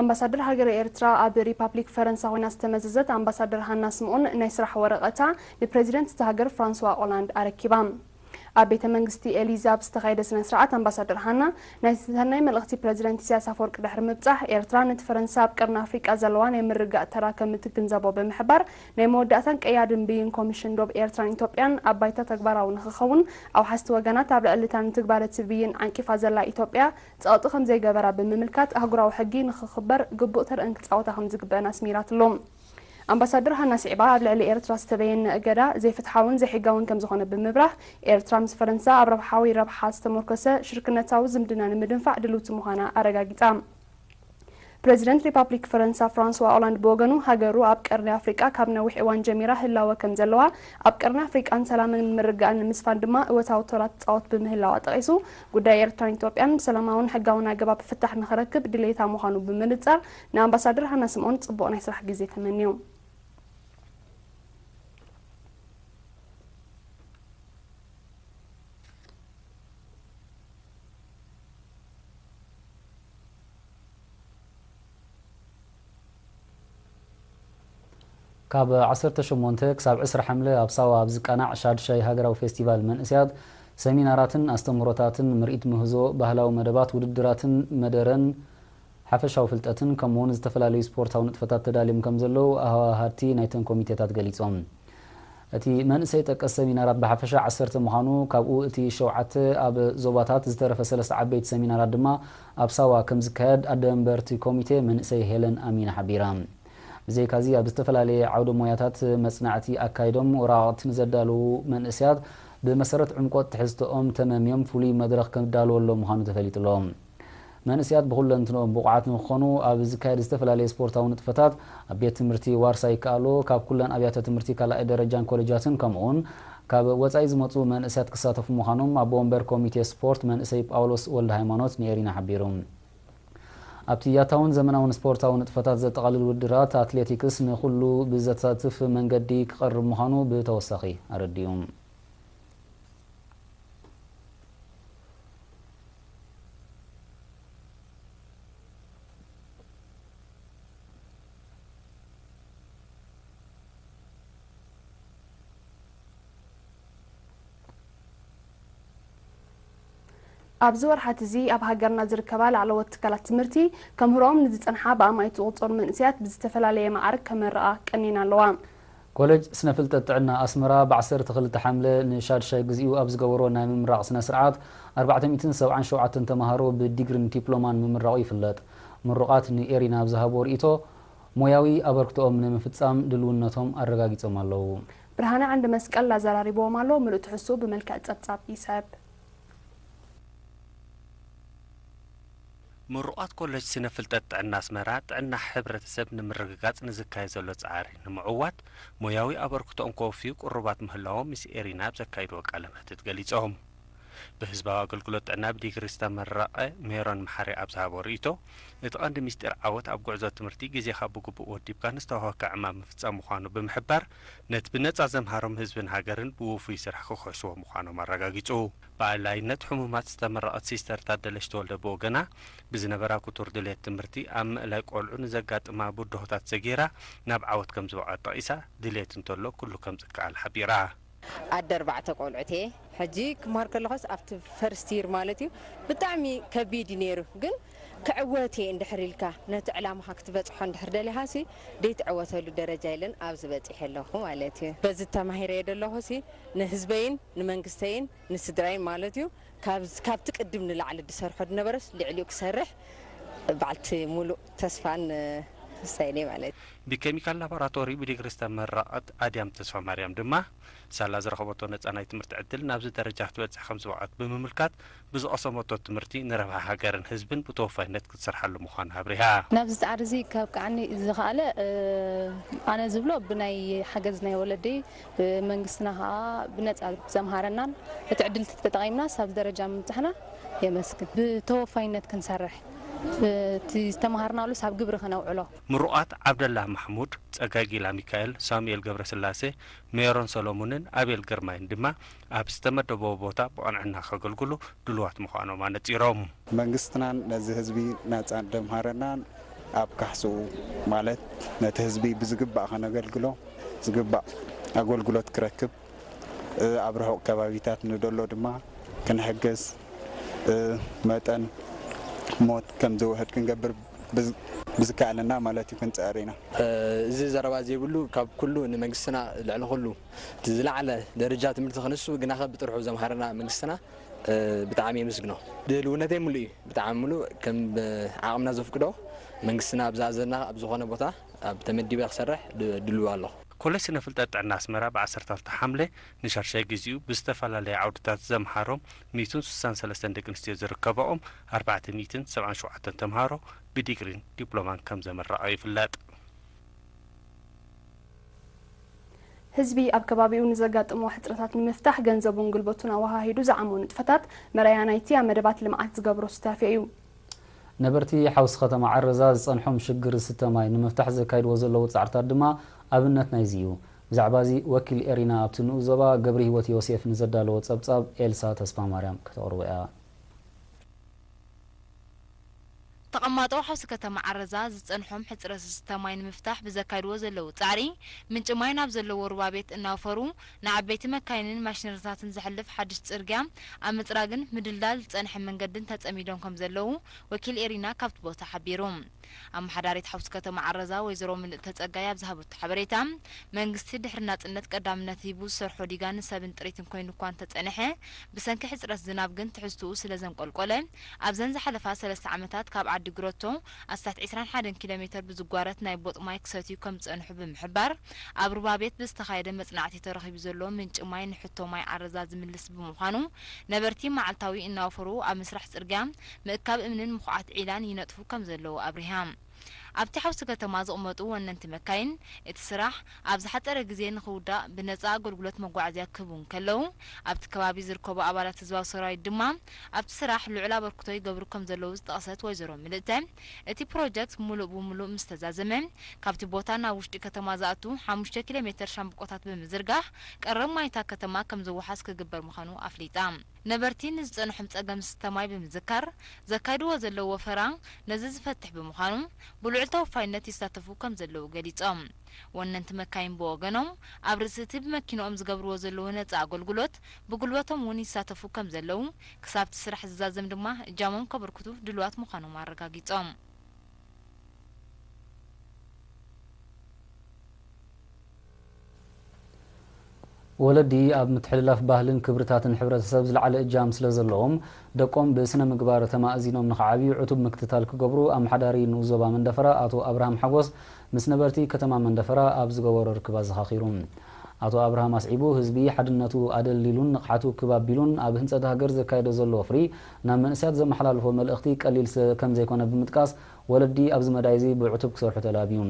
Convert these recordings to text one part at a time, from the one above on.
ኣምባሳደር ሃገረ ኤርትራ ኣብ ሪፓብሊክ ፈረንሳ ኮይና ዝተመዘዘት ኣምባሳደር ሃና ስምኦን ናይ ስራሕ ወረቐታ ንፕሬዚደንት እታ ሃገር ፍራንስዋ ኦላንድ ኣረኪባ። ኣብ ቤተ መንግስቲ ኤሊዛ ኣብ ዝተኻየደ ስነ ስርዓት ኣምባሳደር ሃና ናይ ሰናይ መልእኽቲ ፕሬዚደንት ኢሳያስ ኣፈወርቂ ድሕሪ ምብጻሕ፣ ኤርትራ ነቲ ፈረንሳ ኣብ ቀርኒ ኣፍሪቃ ዘለዋ ናይ ምርግጋእ ተራ ከም እትግንዘቦ ብምሕባር፣ ናይ መወዳእታን ቀያድን ብይን ኮሚሽን ዶብ ኤርትራን ኢትዮጵያን ኣብ ባይታ ተግባራዊ ንኽኸውን፣ ኣውሓስቲ ወገናት ኣብ ልዕሊ እታ ንትግባረ እቲ ብይን ዓንቂፋ ዘላ ኢትዮጵያ ጸቕጢ ከም ዘይገበራ ብምምልካት፣ ኣህጉራዊ ሕጊ ንኽኽበር ግቡእ ተርእን ክጻወታ ከም ዝግበአን ኣስሚራትሉ። ኣምባሳደር ሃና ስዒባ ኣብ ልዕሊ ኤርትራ ዝተበየነ እገዳ ዘይፍትሓውን ዘይሕጋውን ከም ዝኾነ ብምብራህ፣ ኤርትራ ምስ ፈረንሳ ኣብ ረብሓዊ ረብሓ ዝተመርኮሰ ሽርክነታዊ ዝምድና ንምድንፋዕ ድልውቲ ምዃና ኣረጋጊጻ። ፕረዚደንት ሪፓብሊክ ፈረንሳ ፍራንስዋ ኦላንድ ብወገኑ፣ ሃገሩ ኣብ ቀርኒ ኣፍሪቃ ካብ ነዊሕ እዋን ጀሚራ ህላወ ከም ዘለዋ፣ ኣብ ቀርኒ ኣፍሪቃን ሰላምን ምርግጋእን ንምስፋን ድማ እወታዊ ተራ ትጻወት ብምህላዋ ጠቒሱ፣ ጉዳይ ኤርትራን ኢትዮጵያን ብሰላማውን ሕጋውን ኣገባብ ፍታሕ ንኽረክብ ድሌታ ምዃኑ ብምንጻር፣ ንኣምባሳደር ሃና ስምኦን ጽቡቕ ናይ ስራሕ ግዜ ተመንዩ። ካብ ዓሰርተ ሸሞንተ ክሳብ ዕስራ ሓምለ ኣብ ሳዋ ኣብ ዝቃናዕ ሻድሻይ ሃገራዊ ፌስቲቫል መንእሰያት፣ ሰሚናራትን ኣስተምህሮታትን፣ ምርኢት ምህዞ፣ ባህላዊ መደባት፣ ውድድራትን መደረን ሓፈሻዊ ፍልጠትን፣ ከምኡ'ውን ዝተፈላለዩ ስፖርታዊ ንጥፈታት ተዳልዮም ከም ዘለዉ ኣወሃሃድቲ ናይተን ኮሚቴታት ገሊጾም። እቲ መንእሰይ ጠቀስ ሰሚናራት ብሓፈሻ ዓሰርተ ምዃኑ፣ ካብኡ እቲ ሸውዓተ ኣብ ዞባታት፣ ዝተረፈ ሰለስተ ዓበይቲ ሰሚናራት ድማ ኣብ ሳዋ ከም ዝካየድ ኣደ መንበርቲ ኮሚቴ መንእሰይ ሄለን ኣሚን ሓቢራ። ብዘይካዚ፣ ኣብ ዝተፈላለየ ዓውደ ሞያታት መጽናዕቲ ኣካይዶም ወረቓቕቲ ንዘዳለዉ መንእሰያት፣ ብመሰረት ዕምቆት ትሕዝቶኦም ተመምዮም ፍሉይ መድረኽ ክዳለወሎም ምዃኑ ተፈሊጡ ኣሎ። መንእሰያት ብኹለንትንኦም ብቑዓት ንክኾኑ ኣብ ዝካየድ ዝተፈላለየ ስፖርታዊ ንጥፈታት ኣብ ቤት ትምህርቲ ዋርሳይ ይከኣሎ፣ ካብ ኩለን ኣብያተ ትምህርቲ ካልኣይ ደረጃን ኮሌጃትን፣ ከምኡውን ካብ ወጻኢ ዝመጹ መንእሰያት ክሳተፉ ምዃኖም ኣቦ ወንበር ኮሚቴ ስፖርት መንእሰይ ጳውሎስ ወልደ ሃይማኖት ንኤሪና ሓቢሩ። ኣብቲ ያታውን ዘመናውን ስፖርታዊ ንጥፈታት ዘጠቓልል ውድድራት ኣትሌቲክስ ንኹሉ ብዘሳትፍ መንገዲ ክቐርብ ምዃኑ ብተወሳኺ ኣረዲኡ። ኣብዚ ወርሓት እዚ ኣብ ሃገርና ዝርከባ ላዕለዎት ትካላት ትምህርቲ ከምህርኦም ንዝጸንሓ ብኣማኢት ዝቑጸሩ መንእሰያት ብዝተፈላለየ መዓርግ ከመርቓ ቀኒና ኣለዋ። ኮሌጅ ስነ ፍልጠት ጥዕና ኣስመራ ብ ዓሰርተ ክልተ ሓምለ ንሻድሻይ ግዚኡ ኣብ ዝገበሮ ናይ ምምራቕ ስነ ስርዓት ኣርባዕተ ሚእትን ሰብዓን ሸውዓተን ተማሃሮ ብዲግሪን ዲፕሎማን ምምራቑ ይፍለጥ። ምሩቓት ንኤሪና ኣብ ዝሃብዎ ርእይቶ፣ ሞያዊ ኣበርክቶኦም ንምፍጻም ድልውነቶም ኣረጋጊጾም ኣለዉ። ብርሃነ ዓንደ መስቀል ኣዘራሪብዎም ኣሎ። ምሉእ ትሕዝትኡ ብመልክዕ ጸብጻብ ይስዕብ። ምሩቓት ኮለጅ ስነ ፍልጠት ጥዕና ኣስመራ፣ ጥዕና ሕብረተሰብ ንምርግጋጽ ንዝካየድ ዘሎ ጻዕሪ ንምዕዋት፣ ሞያዊ ኣበርክቶኦም ከወፍዩ ቅሩባት ምህላዎም ምስ ኤሪና ኣብ ዘካይድዎ ቃለ መሕትት ገሊጾም። ብህዝባዊ ኣገልግሎት ጥዕና ብዲግሪ ዝተመረቐ ሜሮን መሓሪ ኣብ ዝሃቦ ርእይቶ፣ እቲ ቀንዲ ምስጢር ዓወት ኣብ ጉዕዞ ትምህርቲ ግዜኻ ብግቡእ ወዲብካ ንዝተዋህበካ ዕማም ምፍጻም ምዃኑ ብምሕባር፣ ነቲ ብነጻ ዘምሃሮም ህዝብን ሃገርን ብውፉይ ስራሕ ክኽሕስዎ ምዃኖም ኣረጋጊጹ። ብኣላይነት ሕሙማት ዝተመረቐት ሲስተር ታደለች ተወልደ ብወገና፣ ብዝነበራ ክቱር ድሌት ትምህርቲ ኣብ ምእላይ ቆልዑ ንዘጋጥማ ብድሆታት ዘጊራ ናብ ዓወት ከም ዝበቕዐት ጠቒሳ፣ ድሌት እንተሎ ኩሉ ከም ዝከኣል ሓቢራ። ኣደ ኣርባዕተ ቆልዑት እየ። ሕጂ ክመሃር ከለኹስ ኣብቲ ፈርስት ይር ማለት እዩ ብጣዕሚ ከቢድ እዩ ነይሩ፣ ግን ክዕወት እየ እንድሕር ኢልካ ነቲ ዕላማኻ ክትበጽሖ እንድሕር ደሊኻሲ ዘይትዕወተሉ ደረጃ የለን። ኣብዚ በጺሐ ኣለኹ ማለት እዩ። በዚ ተማሂረ እየ ዘለኹሲ ንህዝበይን ንመንግስተይን ንስድራይን ማለት እዩ ካብ ካብቲ ቅድም ንላዕሊ ዝሰርሖ ዝነበረስ ልዕሊኡ ክሰርሕ በዓልቲ ሙሉእ ተስፋን ውሳኔ ማለት እዩ። ብኬሚካል ላቦራቶሪ ብዲግሪ ዝተመረቐት ኣድያም ተስፋ ማርያም ድማ፣ ሳላ ዝረኸበቶ ነጻ ናይ ትምህርቲ ዕድል ናብዚ ደረጃ ክትበጽሕ ከም ዝበቕዐት ብምምልካት፣ ብዝቐሰመቶ ትምህርቲ ንረብሓ ሃገርን ህዝብን ብተወፋይነት ክትሰርሓሉ ምዃና ኣብሪሃ። ናብዚ ጻዕሪ እዚ ከብቅዓኒ ዝኸኣለ፣ እ፣ ኣነ ዝብሎ ብናይ ሓገዝ ናይ ወለደይ፣ ብመንግስትና ከኣ ብነጻ ዘምሃረናን እቲ ዕድል ተጠቒምናስ ኣብዚ ደረጃ ምብጻሕና የመስግን። ብተወፋይነት ክንሰርሕ፣ እቲ ዝተምሃርናሉስ ኣብ ግብሪ ከነውዕሎ። ምሩቓት ዓብደላ ማሕሙድ፣ ጸጋይ ጊላ ሚካኤል፣ ሳሙኤል ገብረስላሴ፣ ሜሮን ሰሎሙንን ኣቤል ግርማይን ድማ ኣብ ዝተመደብዎ ቦታ ብቕንዕና ከገልግሉ ድሉዋት ምዃኖም ኣነጺሮም። መንግስትናን ነዚ ህዝቢ ናጻ እንደምሃረናን ኣብ ካሕስኡ ማለት ነቲ ህዝቢ ብዝግባእ ከነገልግሎ ዝግባእ ኣገልግሎት ክረክብ፣ ኣብ ርሑቕ ከባቢታት ንደሎ ድማ ክንሕገዝ፣ መጠን ሞት ከም ዝውሕድ ክንገብር ብዝከኣለና ማለት እዩ ክንፅዕር ኢና። እዚ ዘረባ ዘይብሉ ካብ ኩሉ ንመንግስትና ልዕሊ ኩሉ እቲ ዝለዓለ ደረጃ ትምህርቲ ክንሱ ግናኸ ብጥርሑ ዘምሃረና መንግስትና ብጣዕሚ የመስግኖ። ድልውነተይ ሙሉእ እዩ፣ ብጣዕሚ ሙሉእ ከም ዓቕምና ዘፍቅዶ መንግስትና ኣብ ዝኣዘና ኣብ ዝኾነ ቦታ ኣብ ተመዲበ ክሰርሕ ድልው ኣለኹ። ኮሌጅ ስነ ፍልጠት ጥዕና ኣስመራ ብ ዓሰርተ ክልተ ሓምለ ንሻድሻይ ግዜኡ ብዝተፈላለየ ዓውድታት ዘምሃሮም ሚእትን ስሳን ሰለስተን ደቂ ኣንስትዮ ዝርከባኦም ኣርባዕተ ሚእትን ሰብዓን ሸውዓተን ተምሃሮ ብዲግሪን ዲፕሎማን ከም ዘመረቐ ይፍለጥ። ህዝቢ ኣብ ከባቢኡ ንዘጋጥሞ ሕፅረታት ንምፍታሕ ገንዘቡን ጉልበቱን ኣወሃሂዱ ዝዓሞ ንጥፈታት መርኣያ ናይቲ ኣብ መደባት ልምዓት ዝገብሮ ሱታፌ እዩ። ነበርቲ ሓውሲ ከተማ ዓረዛ ዝፀንሖም ሽግር ዝስተ ማይ ንምፍታሕ ዘካይድዎ ዘለዉ ፃዕርታት ድማ ኣብነት ናይዚ እዩ። ብዛዕባ እዚ ወኪል ኤሪና ኣብቲ ንኡስ ዞባ ገብረሂወት ዮሴፍ ንዘዳለዎ ፀብፃብ ኤልሳ ተስፋማርያም ከተቕርቦ እያ። ተቐማጦ ሓውሲ ከተማ ዓረዛ ዝፀንሖም ሕፅረት ዝስተ ማይ ንምፍታሕ ብዘካይድዎ ዘለዉ ፃዕሪ ምንጪ ማይ ናብ ዘለዎ ሩባ ቤት እናወፈሩ ንዓበይቲ መካይንን ማሽነሪታትን ዘሕልፍ ሓድሽ ፅርግያ ኣብ ምፅራግን ምድልዳል ዝፀንሐ መንገድን ተፀሚዶም ከም ዘለዉ ወኪል ኤሪና ካብቲ ቦታ ሓቢሩ። ኣመሓዳሪት ሓውሲ ከተማ ዓረዛ ወይዘሮ ምልእተ ፀጋይ ኣብ ዝሃበቶ ሓበሬታ መንግስቲ ድሕሪ ናፅነት ቀዳምነት ሂቡ ዝሰርሖ ዲጋን ሰብን ጥሪትን ኮይኑ እኳ እንተፀንሐ ብሰንኪ ሕፅረት ዝናብ ግን ትሕዝትኡ ስለ ዘንቆልቆለ ኣብዘን ዝሓለፋ ሰለስተ ዓመታት ካብ ዓዲ ግረቶ ኣስታት ዕስራን ሓደን ኪሎ ሜተር ብዝጓረት ናይ ቦጥ ማይ ክሰትዩ ከም ዝፀንሑ ብምሕባር ኣብ ሩባ ቤት ብዝተኻየደ መፅናዕቲ ተረኺቡ ዘሎ ምንጪ ማይ ንሕቶ ማይ ዓረዛ ዝምልስ ብምዃኑ ነበርቲ መዓልታዊ እናወፈሩ ኣብ ምስራሕ ፅርግያ ምእካብ እምንን ምኹዓት ዒላን ይነጥፉ ከም ዘለዉ ኣብሪሃ። ኣብቲ ሓውሲ ከተማ ዝቕመጡ ወነንቲ መካይን እቲ ስራሕ ኣብ ዝሓፀረ ግዜ ንኽውዳእ ብነፃ ኣገልግሎት መጓዓዝያ ክህቡ እንከለዉ ኣብቲ ከባቢ ዝርከቡ ኣባላት ህዝባዊ ሰራዊት ድማ ኣብቲ ስራሕ ልዑል ኣበርክቶ ይገብሩ ከም ዘለዉ ዝጠቐሰት ወይዘሮ ምልእተ እቲ ፕሮጀክት ሙሉእ ብሙሉእ ምስ ተዛዘመ ካብቲ ቦታ ናብ ውሽጢ ከተማ ዝኣቱ ሓሙሽተ ኪሎ ሜተር ሻምብቆታት ብምዝርጋሕ ቀረብ ማይ እታ ከተማ ከም ዝወሓዝ ክግበር ምዃኑ ኣፍሊጣ። ነበርቲ ንዝፀንሖም ፀገም ዝስተ ማይ ብምዝካር ዘካይድዎ ዘለዉ ወፈራ ነዚ ዝፈትሕ ብምዃኑ ብልዑል ተወፋይነት ይሳተፉ ከም ዘለዉ ገሊፆም። ወነንቲ መካይን ብወገኖም ኣብ ርእሲ እቲ ብመኪንኦም ዝገብርዎ ዘለዉ ነፃ ኣገልግሎት ብጉልበቶም እውን ይሳተፉ ከም ዘለዉ ክሳብ እቲ ስራሕ ዝዛዘም ድማ እጃሞም ከበርክቱ ድሉዋት ምዃኖም ኣረጋጊፆም። ወለዲ ኣብ ምትሕልላፍ ባህልን ክብርታትን ሕብረተሰብ ዝለዓለ እጃም ስለ ዘለዎም ደቆም ብስነ ምግባር ተማእዚኖም ንኽዓብዩ ዕቱብ ምክትታል ክገብሩ ኣመሓዳሪ ንኡስ ዞባ መንደፈራ ኣቶ ኣብርሃም ሓጎስ ምስ ነበርቲ ከተማ መንደፈራ ኣብ ዝገበሮ ርክብ ኣዘኻኺሩ። ኣቶ ኣብርሃም ኣስዒቡ ህዝቢ ሓድነቱ ኣደልዲሉን ንቕሓቱ ክብ ኣቢሉን ኣብ ህንፀት ሃገር ዘካየዶ ዘሎ ወፍሪ ናብ መንእሰያት ዘመሓላልፎ መልእኽቲ ቀሊል ስለ ከም ዘይኮነ ብምጥቃስ ወለዲ ኣብዚ መዳይ እዚ ብዕቱብ ክሰርሑ ተላብዩ።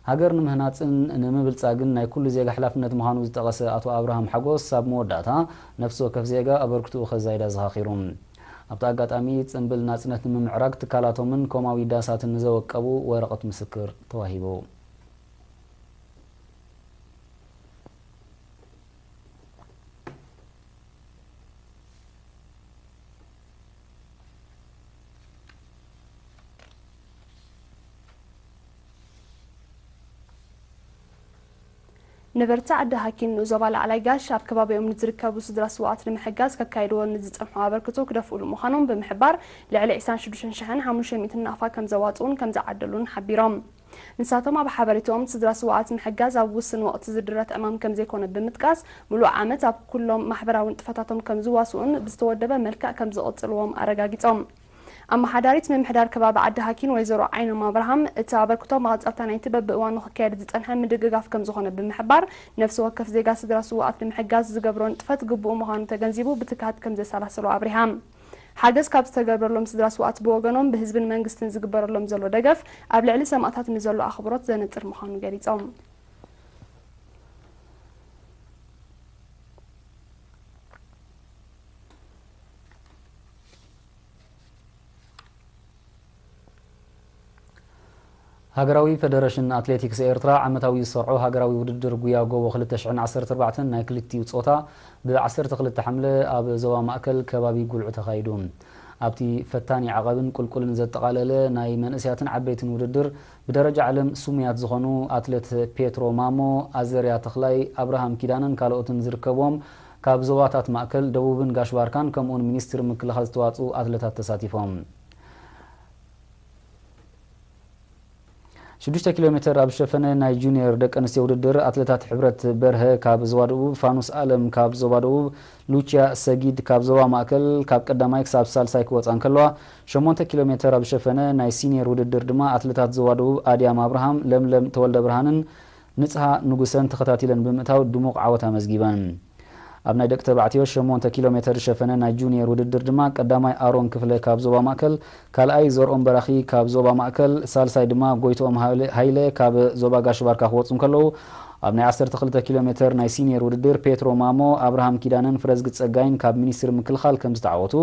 ሃገር ንምህናፅን ንምብልፃግን ናይ ኩሉ ዜጋ ሓላፍነት ምዃኑ ዝጠቐሰ ኣቶ ኣብርሃም ሓጎስ ኣብ መወዳእታ ነፍሲ ወከፍ ዜጋ ኣበርክትኡ ከዛይድ ኣዘኻኺሩ። ኣብቲ ኣጋጣሚ ፅምብል ናፅነት ንምምዕራግ ትካላቶምን ኮማዊ ዳሳትን ንዘወቀቡ ወረቐት ምስክር ተዋሂቡ። ነበርቲ ዓዲ ሃኪን ንኡስ ዞባ ላዕላይ ጋሽ ኣብ ከባቢኦም ንዝርከቡ ስድራ ስውኣት ንምሕጋዝ ከካይድዎ ንዝጸንሑ ኣበርክቶ ክደፍኡሉ ምዃኖም ብምሕባር ልዕሊ ዕስራን ሽዱሽተን ሽሕን ሓሙሽተ ሚእትን ናቕፋ ከም ዘዋጽኡን ከም ዝዓደሉን ሓቢሮም። ንሳቶም ኣብ ሓበሬትኦም ስድራ ስውኣት ምሕጋዝ ኣብ ውስን ወቕቲ ዝድረት ዕማም ከም ዘይኮነ ብምጥቃስ ምሉእ ዓመት ኣብ ኩሎም ማሕበራዊ ንጥፈታቶም ከም ዝዋስኡን ብዝተወደበ መልክዕ ከም ዝቕጽልዎም ኣረጋጊጾም። ኣመሓዳሪት ምምሕዳር ከባቢ ዓዲ ሃኪን ወይዘሮ ዓይኖም ኣብርሃም እቲ ኣበርክቶ መቐጸልታ ናይቲ በብእዋኑ ክካየድ ዝጸንሐ ምድግጋፍ ከም ዝኾነ ብምሕባር ነፍሲ ወከፍ ዜጋ ስድራ ስውኣት ንምሕጋዝ ዝገብሮ ንጥፈት ግቡእ ምዃኑ ተገንዚቡ ብትግሃት ከም ዘሰላስሎ ኣብሪሃ። ሓገዝ ካብ ዝተገብረሎም ስድራ ስውኣት ብወገኖም ብህዝብን መንግስትን ዝግበረሎም ዘሎ ደገፍ ኣብ ልዕሊ ሰማእታት ንዘሎ ኣኽብሮት ዘነጽር ምዃኑ ገሊጾም። ሃገራዊ ፈደረሽን ኣትሌቲክስ ኤርትራ ዓመታዊ ዝሰርዖ ሃገራዊ ውድድር ጉያ ጎቦ ክልተ ሽሕን ዓሰርተ ኣርባዕተን ናይ ክልቲኡ ጾታ ብ ዓሰርተ ክልተ ሓምለ ኣብ ዞባ ማእከል ከባቢ ጉልዒ ተኻይዱ። ኣብቲ ፈታኒ ዓቐብን ቁልቁልን ዘጠቓለለ ናይ መንእሰያትን ዓበይትን ውድድር፣ ብደረጃ ዓለም ስሙያት ዝኾኑ ኣትሌት ፔትሮ ማሞ፣ ኣዘርያ ተኽላይ፣ ኣብርሃም ኪዳነን ካልኦትን ዝርከብዎም ካብ ዞባታት ማእከል፣ ደቡብን ጋሽ ባርካን ከምኡውን ሚኒስትሪ ምክልኻል ዝተዋፅኡ ኣትሌታት ተሳቲፎም። ሽዱሽተ ኪሎ ሜትር ኣብ ዝሸፈነ ናይ ጁኒየር ደቂ ኣንስትዮ ውድድር፣ ኣትሌታት ሕብረት በርሀ ካብ ዞባ ደቡብ፣ ፋኑስ ኣለም ካብ ዞባ ደቡብ፣ ሉቺያ ሰጊድ ካብ ዞባ ማእከል ካብ ቀዳማይ ክሳብ ሳልሳይ ክወጻ እንከለዋ፣ ሸሞንተ ኪሎ ሜትር ኣብ ዝሸፈነ ናይ ሲኒየር ውድድር ድማ ኣትሌታት ዞባ ደቡብ ኣድያም ኣብርሃም፣ ለምለም ተወልደ ብርሃንን ንጽሃ ንጉሰን ተኸታቲለን ብምእታው ድሙቕ ዓወት ኣመዝጊበን። ኣብ ናይ ደቂ ተባዕትዮ ሸሞንተ ኪሎ ሜትር ዝሸፈነ ናይ ጁኒየር ውድድር ድማ ቀዳማይ ኣሮን ክፍለ ካብ ዞባ ማእከል፣ ካልኣይ ዘርኦም በራኺ ካብ ዞባ ማእከል፣ ሳልሳይ ድማ ጎይትኦም ሃይለ፣ ሃይለ ካብ ዞባ ጋሽ ባርካ ክወጹ እንከለዉ፣ ኣብ ናይ ዓሰርተ ክልተ ኪሎ ሜትር ናይ ሲኒየር ውድድር ፔትሮ ማሞ፣ ኣብርሃም ኪዳነን ፍረዝጊ ጸጋይን ካብ ሚኒስትሪ ምክልኻል ከም ዝተዓወቱ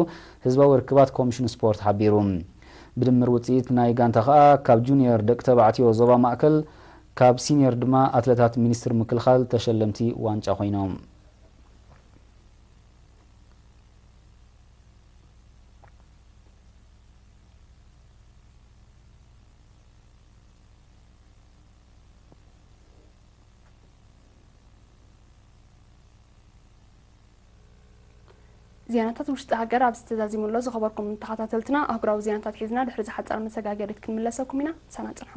ህዝባዊ ርክባት ኮሚሽን ስፖርት ሓቢሩ። ብድምር ውጽኢት ናይ ጋንታ ከኣ ካብ ጁኒየር ደቂ ተባዕትዮ ዞባ ማእከል፣ ካብ ሲኒየር ድማ ኣትለታት ሚኒስትሪ ምክልኻል ተሸለምቲ ዋንጫ ኮይኖም። ዜናታት ውሽጢ ሃገር ኣብዚ ተዛዚሙ ኣሎ። ዝኸበርኩም ተኸታተልትና፣ ኣህጉራዊ ዜናታት ሒዝና ድሕሪ ዝሓጸረ መሰጋገሪት ክንምለሰኩም ኢና። ሳና ጽንሑ።